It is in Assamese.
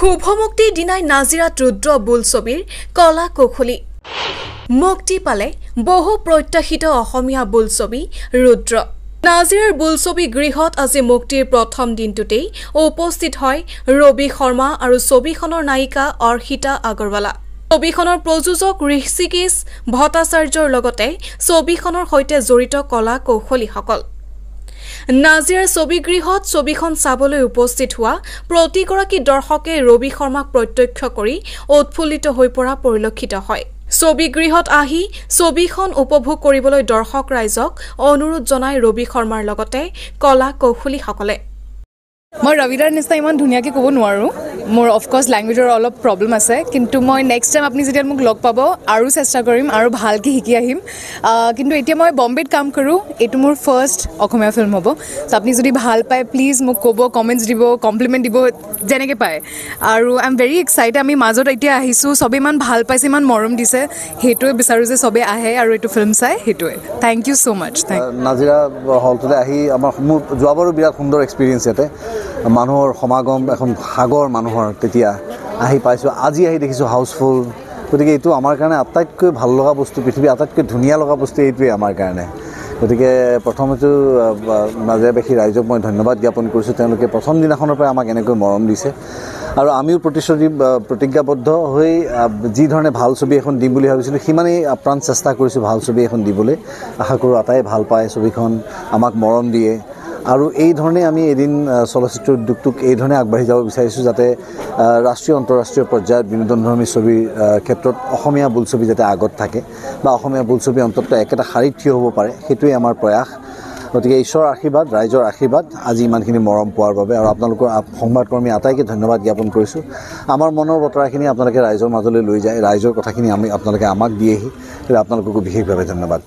শুভমুক্তিৰ দিনাই নাজিৰাত ৰুদ্ৰ বোলছবিৰ কলা কৌশলী মুক্তি পালে। বহু প্ৰত্যাশিত অসমীয়া বোলছবি ৰুদ্ৰ নাজিৰাৰ বোলছবি গৃহত আজি মুক্তিৰ প্ৰথম দিনটোতেই উপস্থিত হয় ৰবি শৰ্মা আৰু ছবিখনৰ নায়িকা অৰ্ষিতা আগৰৱালা। ছবিখনৰ প্ৰযোজক ঋষিকেশ ভট্টাচাৰ্যৰ লগতে ছবিখনৰ সৈতে জড়িত কলা কৌশলীসকল। নাজিৰাৰ ছবিগৃহত ছবিখন চাবলৈ উপস্থিত হোৱা প্ৰতিগৰাকী দৰ্শকে ৰবি শৰ্মাক প্ৰত্যক্ষ কৰি উৎফুল্লিত হৈ পৰা পৰিলক্ষিত হয়। ছবিগৃহত আহি ছবিখন উপভোগ কৰিবলৈ দৰ্শক ৰাইজক অনুৰোধ জনাই ৰবি শৰ্মাৰ লগতে কলা কৌশলীসকলে। মই ৰবিদাৰ নিচিনা ইমান ধুনীয়াকৈ ক'ব নোৱাৰোঁ, মোৰ অফক'ৰ্ছ লেংগুৱেজৰ অলপ প্ৰব্লেম আছে, কিন্তু মই নেক্সট টাইম আপুনি যেতিয়া মোক লগ পাব আৰু চেষ্টা কৰিম আৰু ভালকৈ শিকি আহিম। কিন্তু এতিয়া মই বম্বেত কাম কৰোঁ, এইটো মোৰ ফাৰ্ষ্ট অসমীয়া ফিল্ম হ'ব। চ' আপুনি যদি ভাল পায় প্লিজ মোক ক'ব, কমেণ্টছ দিব, কমপ্লিমেণ্ট দিব, যেনেকৈ পায়। আৰু I am very excited. আমি মাজত এতিয়া আহিছোঁ, চবেই ইমান ভাল পাইছে, ইমান মৰম দিছে, সেইটোৱে বিচাৰোঁ যে চবেই আহে আৰু এইটো ফিল্ম চাই, সেইটোৱে। Thank you so much, thank. Nazira হলটোলৈ আহি আমাৰ মোৰ যোৱাবাৰো বিৰাট সুন্দৰ এক্সপিৰিয়েঞ্চ। ইয়াতে মানুহৰ সমাগম, এখন সাগৰ মানুহৰ, তেতিয়া আহি পাইছোঁ, আজি আহি দেখিছোঁ হাউচফুল। গতিকে এইটো আমাৰ কাৰণে আটাইতকৈ ভাল লগা বস্তু, পৃথিৱীৰ আটাইতকৈ ধুনীয়া লগা বস্তু এইটোৱেই আমাৰ কাৰণে। গতিকে প্ৰথমেতো নাজিৰাবাসী ৰাইজক মই ধন্যবাদ জ্ঞাপন কৰিছোঁ, তেওঁলোকে প্ৰথম দিনাখনৰ পৰাই আমাক এনেকৈ মৰম দিছে আৰু আমিও প্ৰতিশ্ৰুতি প্ৰতিজ্ঞাবদ্ধ হৈ যি ধৰণে ভাল ছবি এখন দিম বুলি ভাবিছিলোঁ সিমানেই আপ্ৰাণ চেষ্টা কৰিছোঁ ভাল ছবি এখন দিবলৈ। আশা কৰোঁ আটাই ভাল পায় ছবিখন, আমাক মৰম দিয়ে আৰু এই ধৰণে আমি এদিন চলচ্চিত্ৰ উদ্যোগটোক এই ধৰণে আগবাঢ়ি যাব বিচাৰিছোঁ যাতে ৰাষ্ট্ৰীয় আন্তঃৰাষ্ট্ৰীয় পৰ্যায়ত বিনোদনধৰ্মী ছবিৰ ক্ষেত্ৰত অসমীয়া বোলছবি যাতে আগত থাকে বা অসমীয়া বোলছবি অন্ততঃ একেটা শাৰীত থিয় হ'ব পাৰে, সেইটোৱেই আমাৰ প্ৰয়াস। গতিকে ঈশ্বৰৰ আশীৰ্বাদ, ৰাইজৰ আশীৰ্বাদ আজি ইমানখিনি মৰম পোৱাৰ বাবে আৰু আপোনালোকৰ সংবাদকৰ্মী আটাইকে ধন্যবাদ জ্ঞাপন কৰিছোঁ। আমাৰ মনৰ বতৰাখিনি আপোনালোকে ৰাইজৰ মাজলৈ লৈ যায়, ৰাইজৰ কথাখিনি আমি আপোনালোকে আমাক দিয়েহি, গতিকে আপোনালোককো বিশেষভাৱে ধন্যবাদ।